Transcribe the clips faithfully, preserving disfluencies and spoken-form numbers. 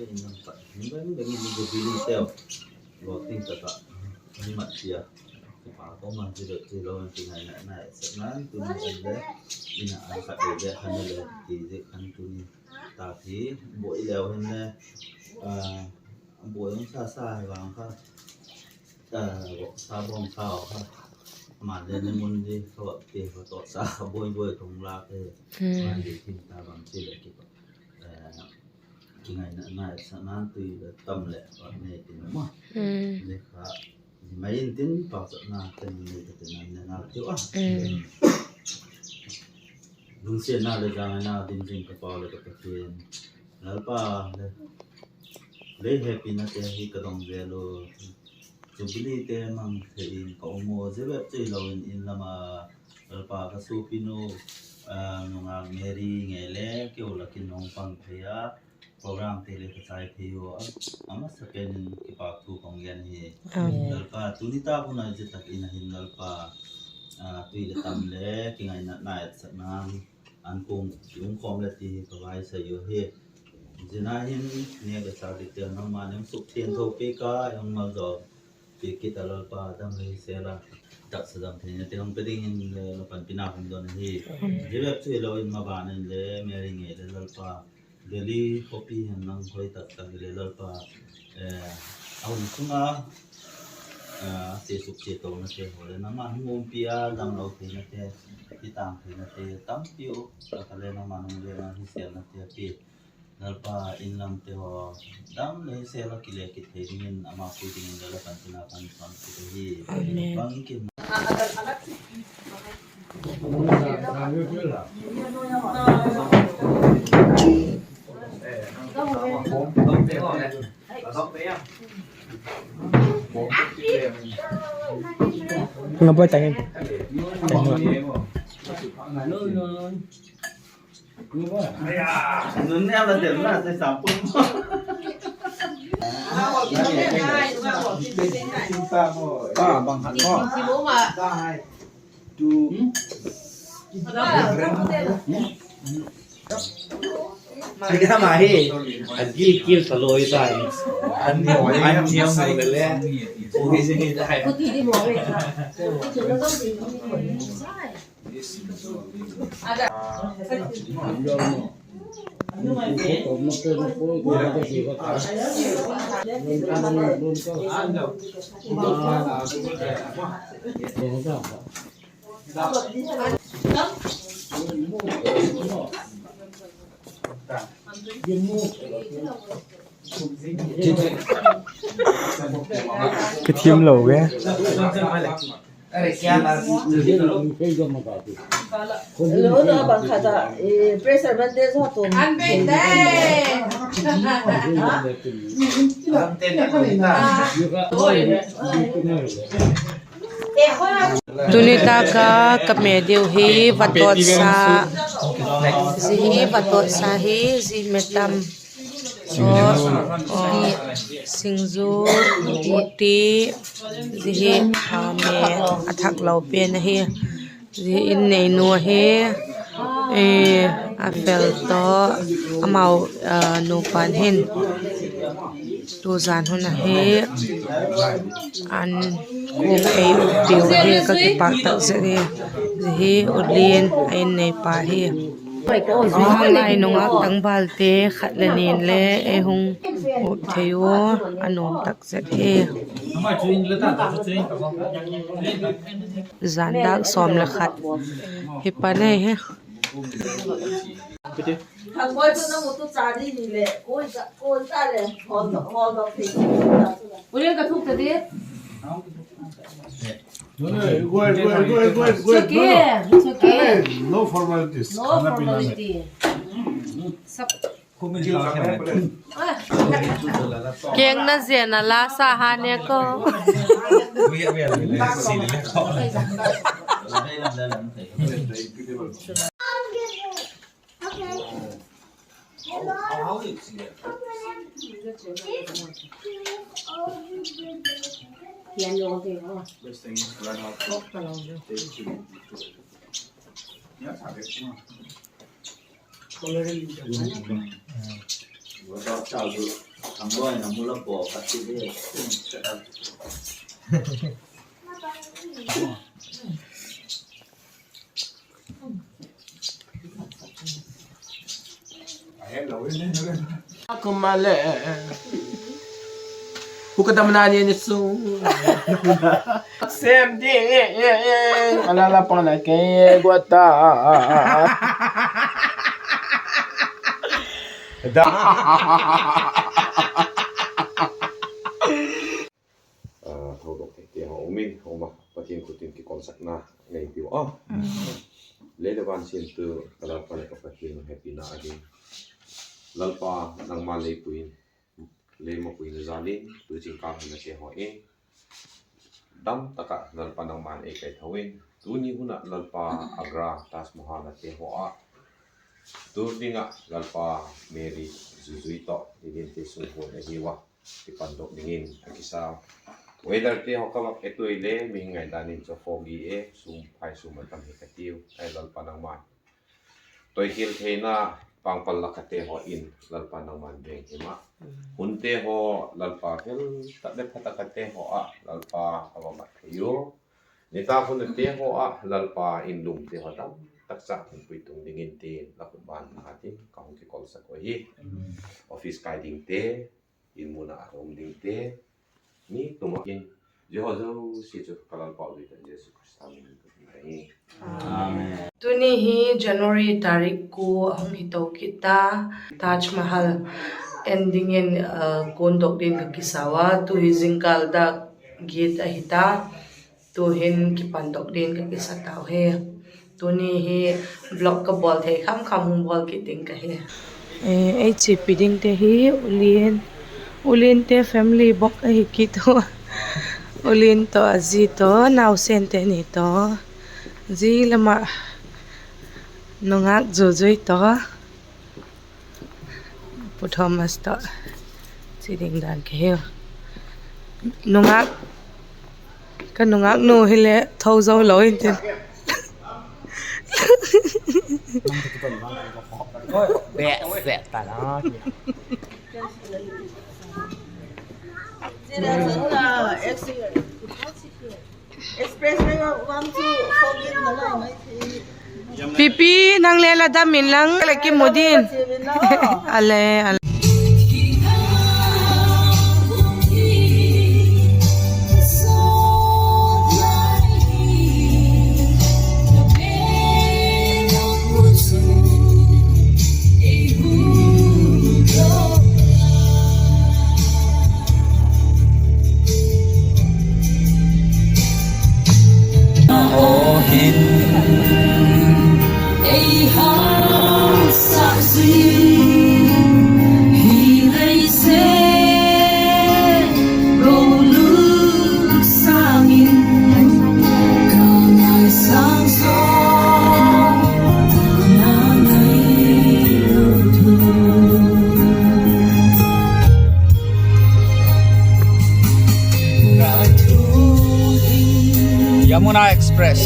In lam pat hing bang bang in jubilee teu, lawting tak ah hung mat sia. Kipak um a, zia bep chu hilo in kingaina nai sak nan tuni in le, in a an khat le le khan le ti zia khan tuni tak hi buai leu hin le, buai um sa sa hi vang kha, sa bawm sa kha, man le ni mun di kha ti kha tawh sa kha buai buai thung lak e. Mai di thim ta bang chi le kipak kingaina nai sak nan tui le tam le nei tin ma. Zia kha mai in tin pauchapna ken nei ka tin an ne ngal tiu a. Lungsiatna leh zangaina dim zing ka Pau leh ka Pathian, Lalpa, le lei hepinate hi ka dong zel u. Jubilee te mang thei in ka um u, zia bep chu hilo in in lam a Lalpa ka suapinu, nungak Mary ngei le keu lak in hung pang thei a, program te le ka chai thei u a, a masapen in kipakthu ka hung gen hi. Lalpa, tuni tak hun a zia tak in a hin Lalpa, tui le tam le kingaina nai sak nan an kum hung khawm le ti hi ka vaisai u hi. Zia na hin nêk le châk dikte nangma'n hung sukthiangtho piak a, hung maljawl piak kit a Lalpa, dam le hisel a, taksa dam theina te hung pe dingin le la panpina hung don ahi. Zia bep chu hilo in maban in le Mary ngei le Lalpa, Delhi khawpi hin nang hoi tak tak hile Lalpa, a hun sung a chia suk chia tonate haw leh nangma'n hung umpi a, damlo theinate, hi tâng theinate tampi uh tak a le nangma'n hung le nang hiselnate a pia. Lalpa, in lamte haw dam le hisel a kile kit thei dingin ama pui dingin le la panpina kan pan kit ahi. Bang i kin Nga boi tangin. Nun ne la del na te sampun. Ah, bang han mo. Agi ma hi, agi kil ta loi ta hi. An, an niam mo le le. Ui, si ni dai. Ka thiam lo ve. Lo na bang khat a, eh, pressure man te zo tu. An be te. Tuni tak a ka me diu hi vatotsa. Zia hi vatotsa hi, zia me tam. Aw, aw, singzu, uti, zia hi, ah, me a thak lo pen ahi. Zia hi in neinu ahi, eh, a fel tawh, amau, ah, nupa'n hin. Tu zan hun ahi, an kung ei utiu ahi, ka kipak tak zet hi. Zia hi u Lian a in neipa hi. Zia hi nungak tangvalte khat le nin le ei hung up thei u, a nuam tak zet hi. Zan dak sawm le khat hi pan ei hi. No, no, go ahead, go ahead, go ahead, go ahead, go ahead. It's okay, no, no. It's okay. No formalities. No formality. Keng na zia na la sa ha ne ko. Kumale. Hukadam na ni ni su. Sem di. Ala la pa na ke guata. Da. Ah, ho dok te te ho um in, ho ma, Pathian khut in kikonsakna nei tiu a. Lei le van siamtu ka Lalpa le ka Pathian, hepina a ding. Lalpa, nangma lei pui in, lei ma pui na zalin, tu jingkal hin na te ho in. Dam tak ah Lalpa nangman ei kai tho in, tuni hun ah Lalpa Agra Taj Mahal na te ho ah, tur ding ah Lalpa Mary zuzui tawh, i din te sung hun ahi ua. Kipandok dingin a kisa. Weather te ho ka vak etui le, mi ngaidan in chu foggy e, sum phai sum a tam hi ka tiu. Ai Lalpa nangman. Toikhial theina pangpal lak a te ho in, Lalpa nangman veng him a. Hun te ho, Lalpa fel tak le pha tak a te ho ah, Lalpa a va mat thei u. Nitâk hun a te ho ah, Lalpa in lum te ho dam tak cha hun pui tung dingin tin, la khut ban pha tin, ka hung kikolsak u hi. Office kai ding te, in mun ah a um ding te, ni tum ah in, zia ho zosia chu ka Lalpau Jesu Khrista min in ka tin ahi. Amen. Tuni hi January tarik ku a hung hi to kit ta, Taj Mahal en dingin, ah, kuandok ding ka kisa ua, tu hi jingkal dak giat ahi ta, tu hin kipandok ding ka kisa tau hi. Tuni hi vlog ka bawl thei kham kham hung bawl kit ding ka hi. Eh, ei chipi ding te hi Ulin, Ulin te family bawk ahi kit u. Ulin tawh a zi tawh, nausen te ni tawh. Zi lam ah nungak zuzui tawh. Pu Thomas tawh. Chi ding dan ka hiu. Nungak, ka nungak nu hile tho zo lo intin. Beh, beh, ta la. Pipi, nang le la dam inlang, la kimu din. Ale, ale. Yamuna Express.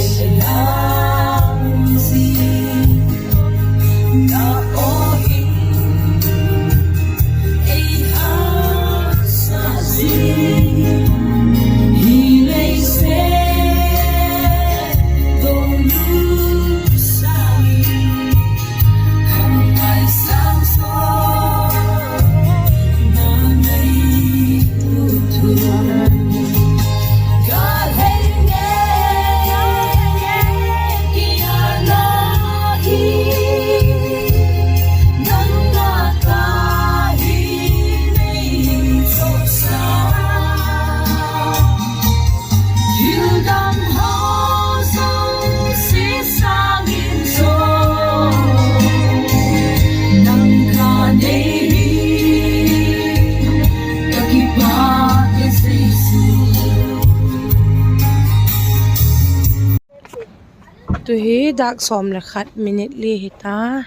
Tu hi dak sawm le khat minute li hita.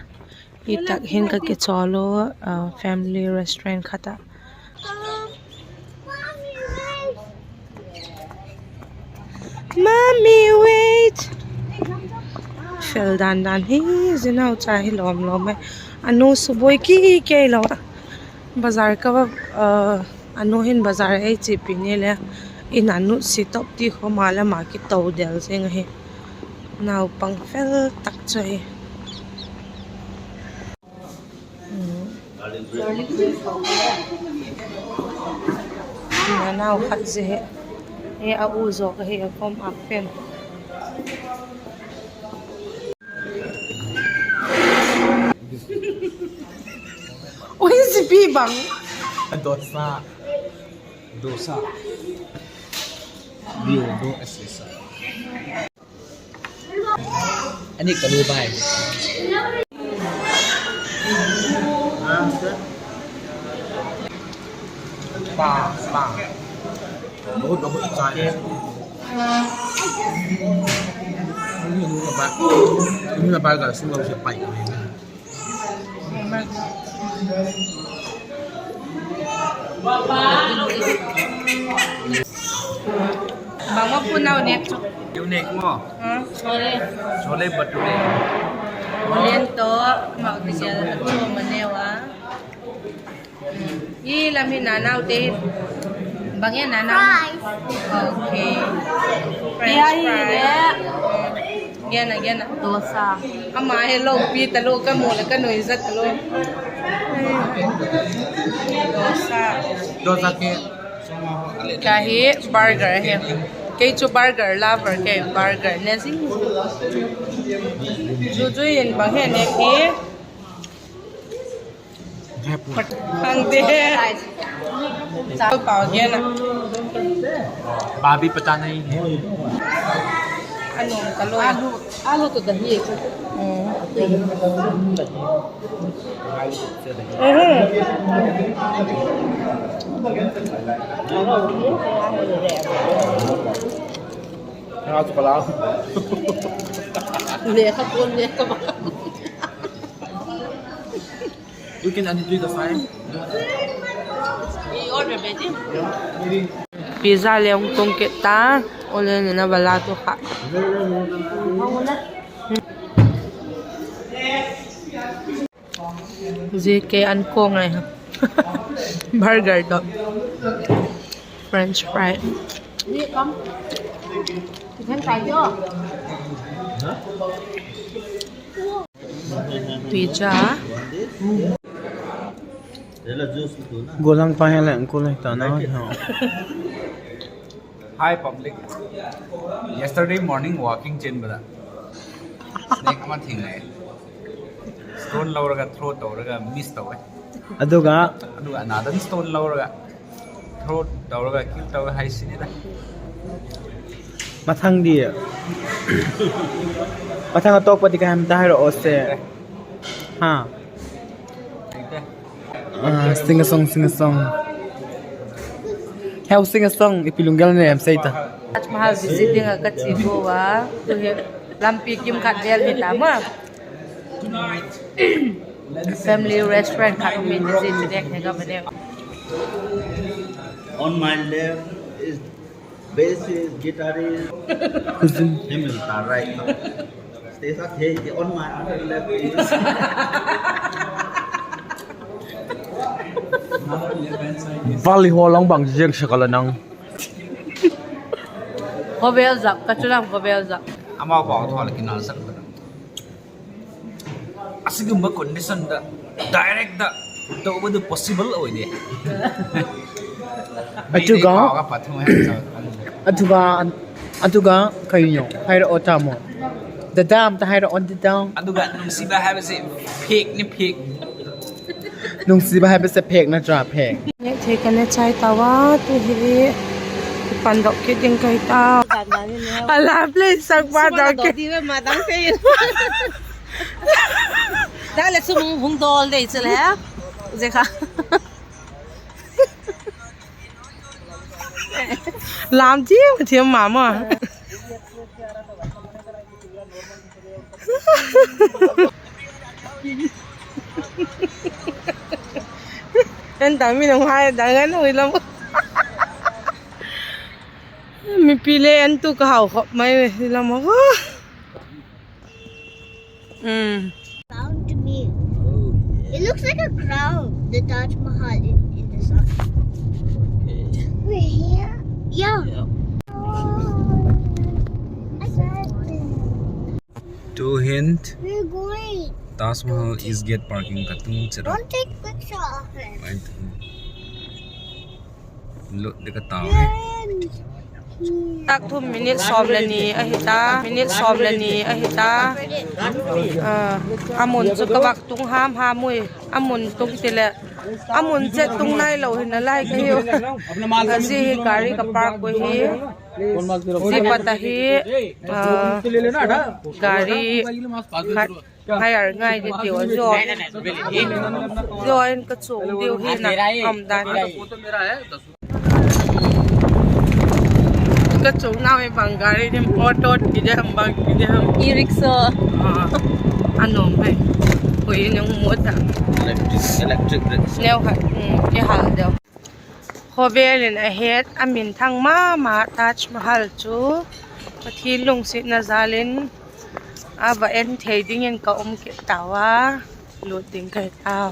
Hi tak hin ka kichawl u, ah, family restaurant khat ah. Mommy, wait. Fel dan dan hi, zinau cha hi lawm lawm e. A nu subuai ki kei lo a. Bazar ka va, a nu hin bazar ei chiapi ni le, in a nutsi top ti khawm a lam a kito del zing ahi. Naupang fel tak chu ahi. Nau khat zi hi, a u zawk ahi a, khawm a pen. Ui, zipi bang. Dosa. Dosa. Dio do esesa. Ani kalu bai. Pa, pa. Bahut, bahut chai. Tuni na ba, tuni na ba ka sing lo se pai. Bang ma pu nau nek chu. Yu nek mo. Chole. Chole bhature. Onion to, ma ki gel a chu ma neu a. I lam hi nanau te. Bang e nanau. Okay. French fry. Gen a, gen a. Dosa. Ama he lo pi ta lo ka mu le ka nui zat ta lo. Dosa. Dosa ke. Ka hi burger he. Kei chu burger lover, kei burger ne zing. Zu zu in bang he ne ki. Ang de. Chau pau gen a. Babi pata nahi hai. Anum ka lo. Alu, alu to dahi. Lekha kon lekha ba. Pizza le hung tung kit ta, ole ni na bala tu kha. Zia kei an kong ai ha. Burger to. French fry. Pizza. Golang pa he leng ko lai ta na ha. Hi public. Yesterday morning walking chen bada. Snake ama thing le. Stone lo raga throw to raga miss to e. Aduga. Aduga another stone lo raga. Throw to raga kill to hai sini da. Mathang di. Mathang a tok pati ka hem ta hai ro ose. Ha. Ah, sing a song, sing a song. Heu sing a song, i pi lunggel ne em sei ta. Taj Mahal visit ding a ka chi ko a, tu hi lampi kim khat vel hi ta ma. Family restaurant khat um in visit dek he ka va dek. On my left is bassist, guitarist, Hemil ta right. Stay safe, hey, on my other left is. Vali ho long bang jeng sakala nang. Khovel zak, ka chulam khovel zak. Ama ba thol kinal sak. Asigum ba condition da, direct da, to ba du possible oi de. Aduga, aduga, aduga, kainyo, haira o tamo. Da dam, ta haira on da dam. Aduga, nungsiba haibase, phek ni phek. Nungsiba haibase, phek na cha phek. Nethei ka ne chai tau a, tu hi, pandok kit ding ka hi ta. Ala play sak ba dok kit. Dale sum hung dol dei chule. Zia kha. Lam thiam thiam ma ma. En ta mi nang hai dang an ui lam. Mipi le en tu ka hau khop mai lam a. Mm. Found me. Oh, yeah. It looks like a crown, the Taj Mahal in, in the sun. Okay. We're here? Yeah. Yeah. Oh, I got it. Tuhin, we're going Taj Mahal Eastgate parking ka tung chiat a. Don't take picture of it. Lut ding ka tau hi. Tâk thum minute sawm le ni ahi ta, minute sawm le ni ahi ta. Ah, a mun chu ka vak tung ham ham ui, a mun tung ti leh, a mun chet tung nai lo hi nalai ka hiu. A zia hi gari ka park ui hi, zia pat ahi, ah, gari khat hire ngai di tiu a zaw. Zaw in ka chuang diu hi na, um dan. Ka chuang nau hi bang gari dim, auto ti diam, bang ti diam. E-rickshaw. Ah, a nuam hi. Hui in hung mu ta. Electric, electric rickshaw. Neu khat, um, i hal deu. Khawvel in a het, a minthang ma ma Taj Mahal chu Pathian lungsiatna jal in a va en thei dingin ka um kit tau a, lut ding ka hi tau.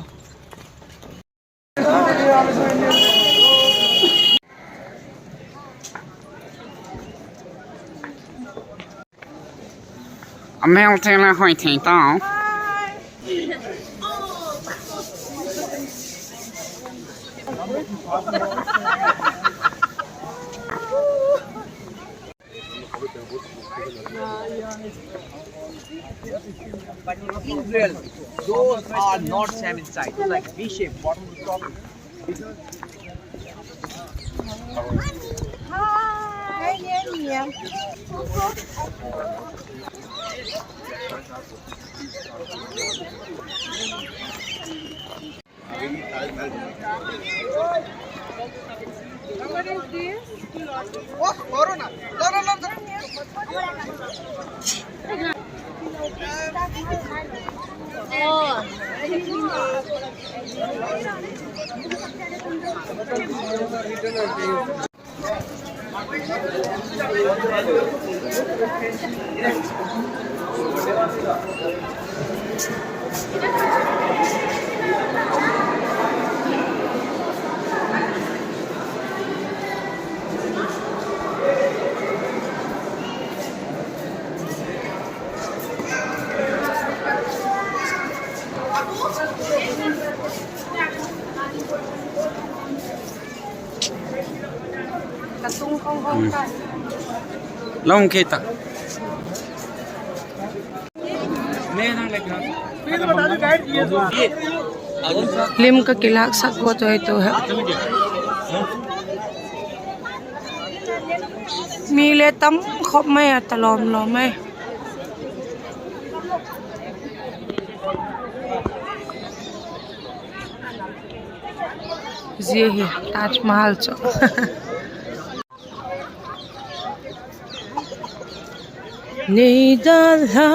A mel thei la hoi thei tau. Those are not same inside. Those are like V shape, bottom to top. Ka tung khong khong ta. Long ke ta. Lim ka kilâksak kua toi to he. Mi le tam khop mai a, ta lawm lawm mai. Zia hi Taj Mahal chu. Nei dal ha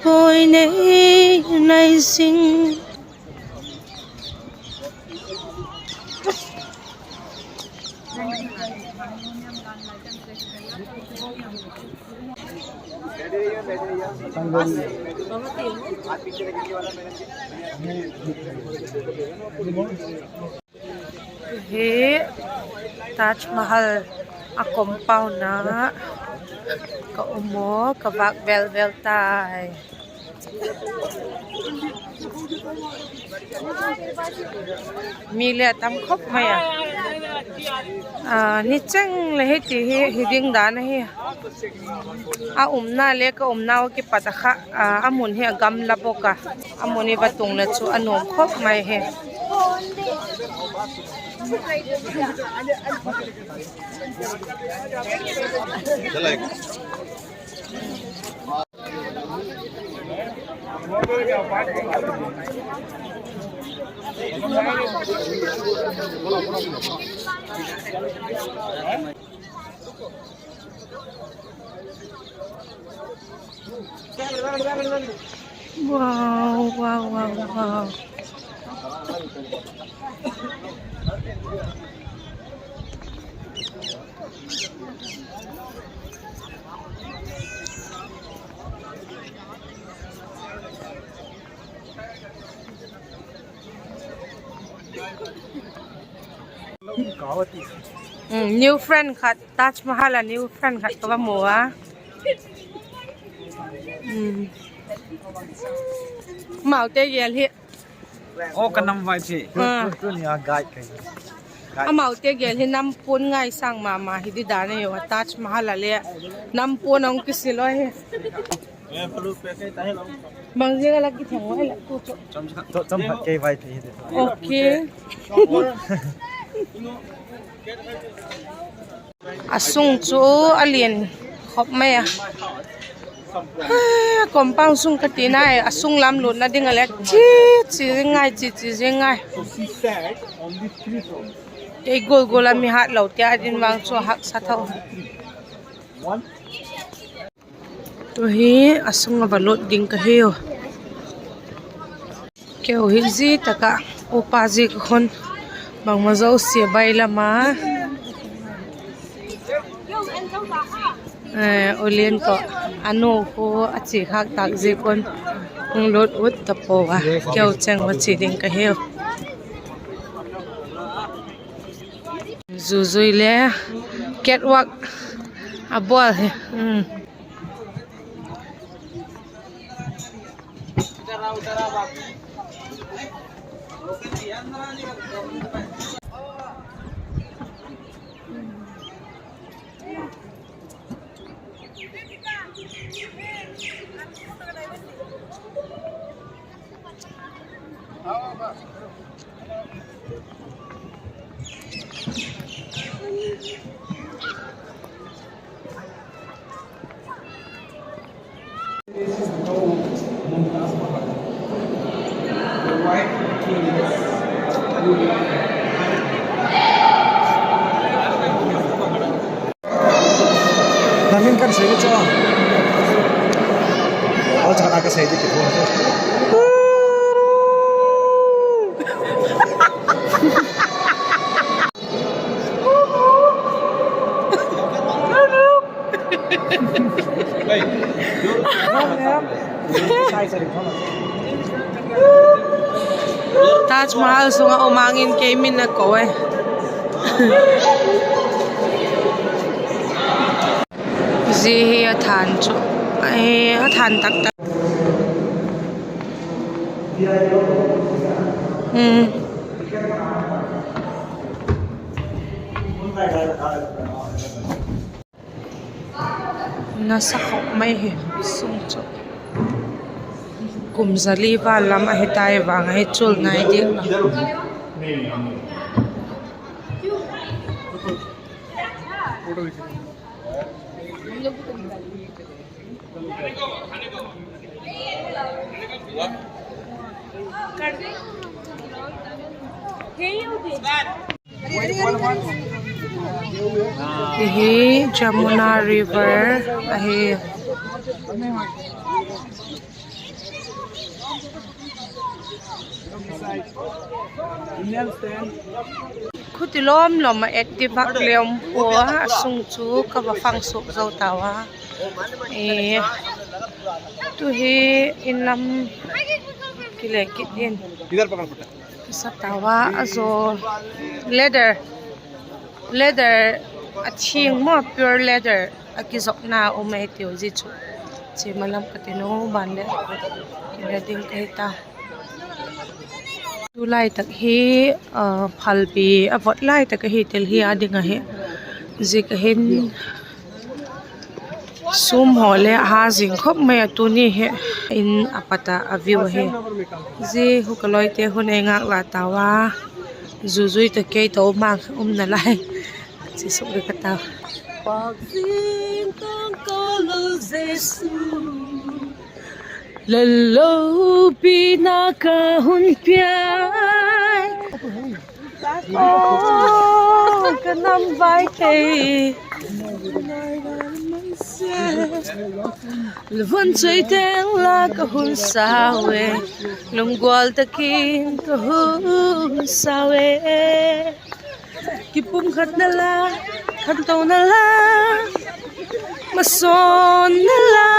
poi nei nai sing. Hi Taj Mahal a compound ah ka um a, ka vâk vel vel tai. Mi le a tam khop mai a. A, ni cheng le hiti hi, hi ding dan ahi. A umna le ka umnau kipat a kha, a, a mun hi a gamla bawk a. A mun i va tung le chu a nuam khop mai hi. Wow, wow, wow, wow. New friend khat, Taj Mahal a new friend khat ka va mu a. Amaute gel hi. Amaute gel hi nam puan ngaisâng ma ma hi di dan ahi a, Taj Mahal a le nam puan a hung kisil ahi. Bang ziak a la kitheng vai la tu chu. A sung chu a lian khop mai a. Compound sung ka ti nai, a sung lam lutna ding a le chi chi zing ngai, chi chi zing ngai. Kei gual gual a mi hat lo tia din vang chu haksa tho. Tu hi a sung a va lut ding ka hiu. Keu hi zia tak ah upa zi ka khun bangma zosia bai lam a, ulian tawh a nu khu a chi khâk tâk ziak un hung lut ut ta pua a, keu cheng va chia ding ka hiu. Zuzui le catwalk a bawl hi. Nang min kan sei chu. Aw, chana ka sei di ki thua. Taj Mahal sung ah um ang in kei min a ko e. Zia hi a than chu, a than tak tak. Nasa khop mai hi sung chu. Kum za li val lam ahi tai vang ahi chul nai ding. Hi Jamuna River ahi. Khuti lawm lawm ah et ti vak le um pua a, a sung chu ka va fang suak zo tau a. Tu hi in lam kile kit in. Sa tau a, a zaw leather, leather a thiang maw, pure leather a kizopna um ei tiu zi chu. Chi ma lam ka ti nu ban le kile ding ka hi ta. Tu lai tak hi phalbi a vot lai tak ahi, Delhi a ding ahi. Zia ka hin sum haw le a ha zing khop mai a, tuni hi in a pat a a view ahi. Zia hu ka lawite hun ei ngâk la tau a, zuzui ta kei tawh ma umna lai chi suk le ka tau. Pâk zing tang ka lo Jesu, lel lopina ka hun piai. Ka nam vai thei, luvun chuiteng la ka hun sau e, lunggual tak in ka hun sau e. Kipumkhatna la, khantona la, masawnna la,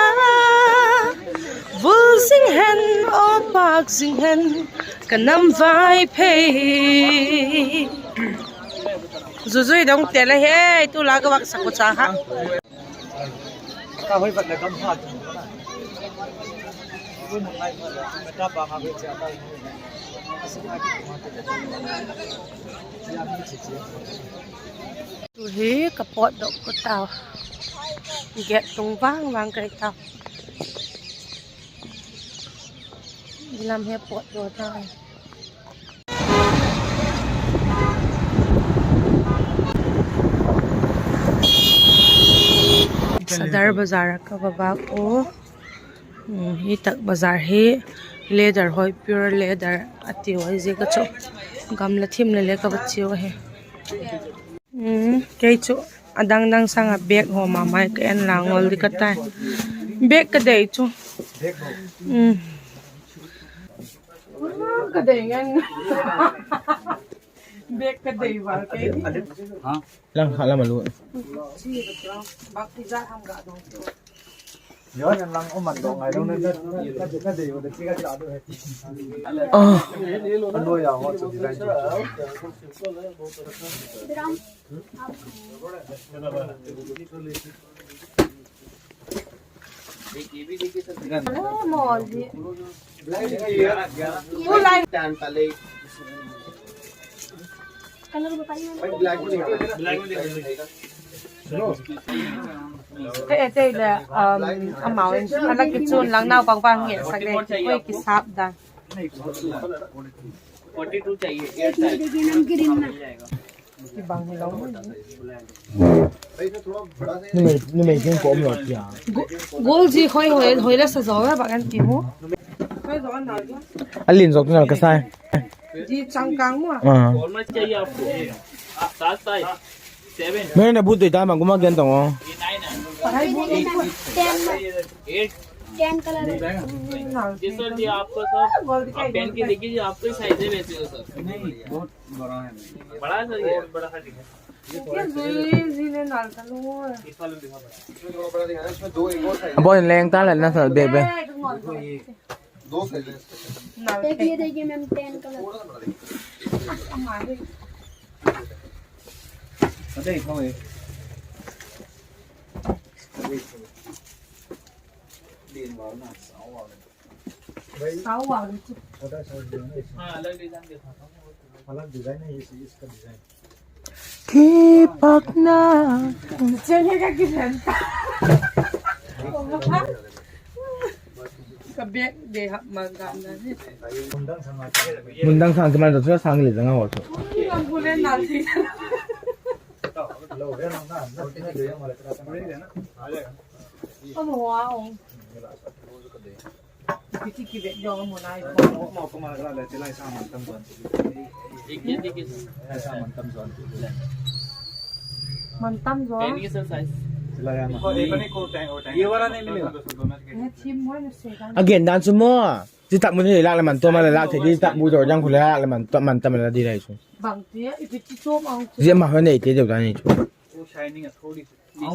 vul zing hen, aw pâk zing hen, ka nam vai phei. Zuzui dong te la he, tu la ka vak sak u cha ha. Tu hi ka pawtdok ka tau. Gate tung vang vang ka hi tau. Lam he pawtdok ta. Sadar Bazar ah ka va vak u. Hmm, hi tak bazar hi leather hoi, pure leather a tiu ahi ziak a chu gamla thim le le ka va chiu ahi. Hmm, kei chu a dang dang sâng ah bag haw ma mai ka en la ngol di ka tai. Bag ka dei chu. Hmm. Ka dei ngen. Bag ka dei val kei. Lang kha lam a lut. Ka etei le, um, amau in a la kichun lang nau bang bang nge sak le koi kisap dan. Forty two चाहिए, एक मिनट, देखिए ना, ग्रीन में। Numei, numei keng ko om lo tia. Gol ji hoi hoi hoi la sa zo ba kan ti mu. A lin zok tu nal ka sai. Ji changkang mu. Formal चाहिए आपको? सात size. Seven। मैं ना बूट देता मैं गुमा गेंद दूंगा। ये nine है। Ten में। Eight। Ten colour है। जी सर, जी आपको सर, आप पहन के देखिए जी, आपको ही साइज है वैसे हो सर। नहीं, बहुत बड़ा है। बड़ा है सर ये? बहुत बड़ा है। ये जी, जी ने नाल का लो। इस वाले में दिखा बड़ा। इसमें थोड़ा बड़ा दिखा ना, इसमें दो एक और साइज है। Boy, lengta le na sir, bebe. ये दो साइज है इसका। Naal एक ये देखिए मैम, tan colour। थोड़ा सा बड़ा देखिए। अरे, इतना है। Din val na, sau val. Sau val. हाँ, अलग design दिखाता हूँ। अलग design है, इस, इसका design। Kipakna. Chene ka kihen ta. Ka bag de hap man dan na ni. Mundang sang kiman to, sang le jang a hol to. Ang bule na ti. Amo wa ong. Kiti ki ve jong mo nai. Mo ko ma la la ti lai sa man tam zon. Ek ye dekhiye sir. Aisa man tam zon. Man tam zon. पहनिए sir size. ये वाला नहीं मिलेगा। Again, dan chu maw. Ti tak mun hi lak le man to ma le lak thei, ti tak bu dor jang khu le lak le man to, man tam la di lai chu. Bang ti a, i pi ti chom ang chu. Zia ma ho nei te deu dan ni chu. वो शाइनिंग है थोड़ी सी। ये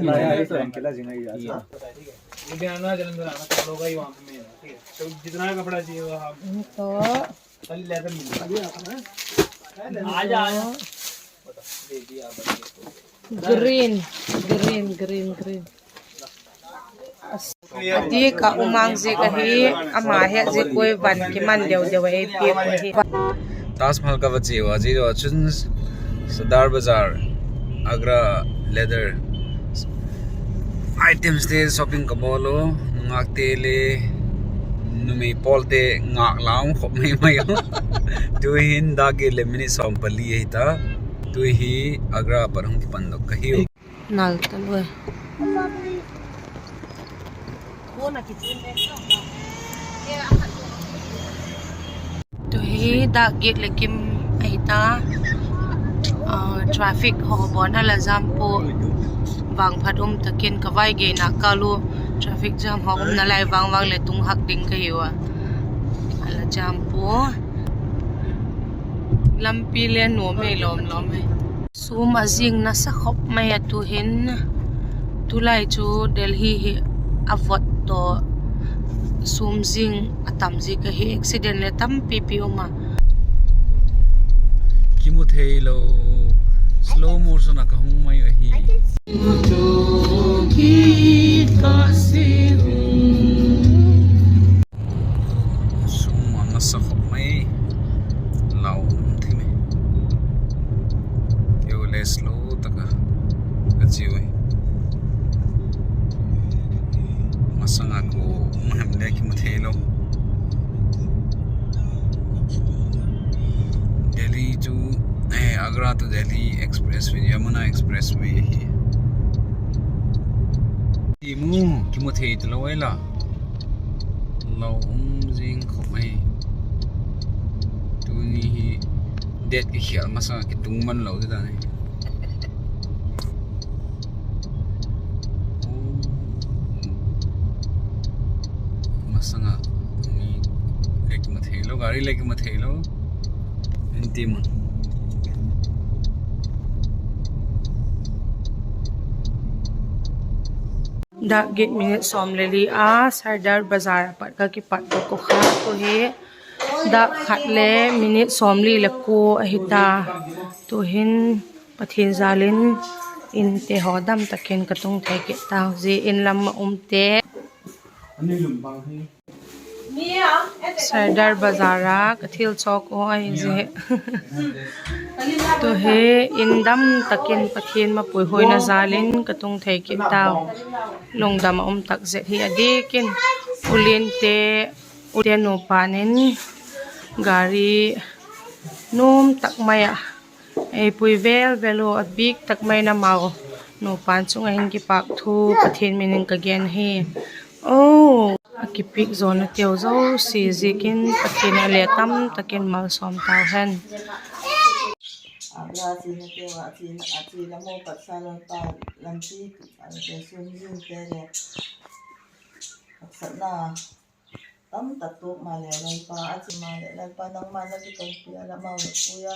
भी आना, जलंधर आना, कपड़ों का ही वहाँ पे मेन है, ठीक है? तो जितना कपड़ा चाहिए वो आप तो खाली लेदर मिल जाएगा। आ जा, आ जा। Green, green, green, green. Ati ka umang ziak ahi, ama he ziak ui van kiman deu deu ei piak ahi. Taj Mahal ka va chia ua, zia chun Sadar Bazar, Agra leather items te shopping ka bawl u, nungakte le numei pawlte ngâk la um khop mai mai u. Tu'hin dak giat leh minute sawm pali ahi ta. Tu'hin Agra pat hung kipandok ka hiu. Nal ta lua. Tu'hin dak giat leh kim ahi ta. Traffic haw bawn a la jam pua. Vangphat um tak in ka vai geina kâl u traffic jam haw umna lai vang vang leh tung hak ding ka hiu a. A la jam pua. Lampi le nuam ei lawm lawm e. Sûm a zing nasa khop mai a tu'hin. Tulai chu Delhi hi a vot tawh sûm zing a tam ziak ahi, accident le tampipi um a. Kimu theilo. Slow motion ah ka hung mai ahi. Sum a nasa khop mai. Lau um thim e. Keu le slow tak a ka chiu e. Masang a kuama hem le kimu thei lo. Delhi chu, eh, Agra to Delhi Expressway, Yamuna Expressway hi. Ti mu, kimu thei talo ai la. Lau um zing khop mai. Tuni hi date kikhial masang a kitung man lo ti dan hi. Masang a mi le kimu thei lo, gari le kimu thei lo. Inti mun. Dak giat minute sawm le li a Sardar Bazar a pat ka kipat dok u kha, tu hi dak khat le minute sawmli le kua ahi ta. Tu'hin Pathian jal in inte haw dam tak in ka tung thei kit tau. Zia in lam a umte Sardar Bazar a ka thil chawk u ahi zia. Tu hi in dam tak in Pathian mapuihuaina jal in ka tung thei kit tau. Lungdam a um tak zet hi a diak in, u Linte, u Linte nupa'n in gari nuam tak mai ah ei pui vel vel u, a bik tak mai in amau nupa'n chung ah hin kipâk thu Pathian min in ka gen hi. A kipiak zawnateu zosia ziakin Pathian a le tam tak in malsawm tau hen. Agra chinateu ah a chi lam u patsa Lalpa, lampi a pe sun zingte le haksatna tamtak tuak maleh Lalpa, a chi maleh Lalpa nangma la kitonpi a, la mau la pui a,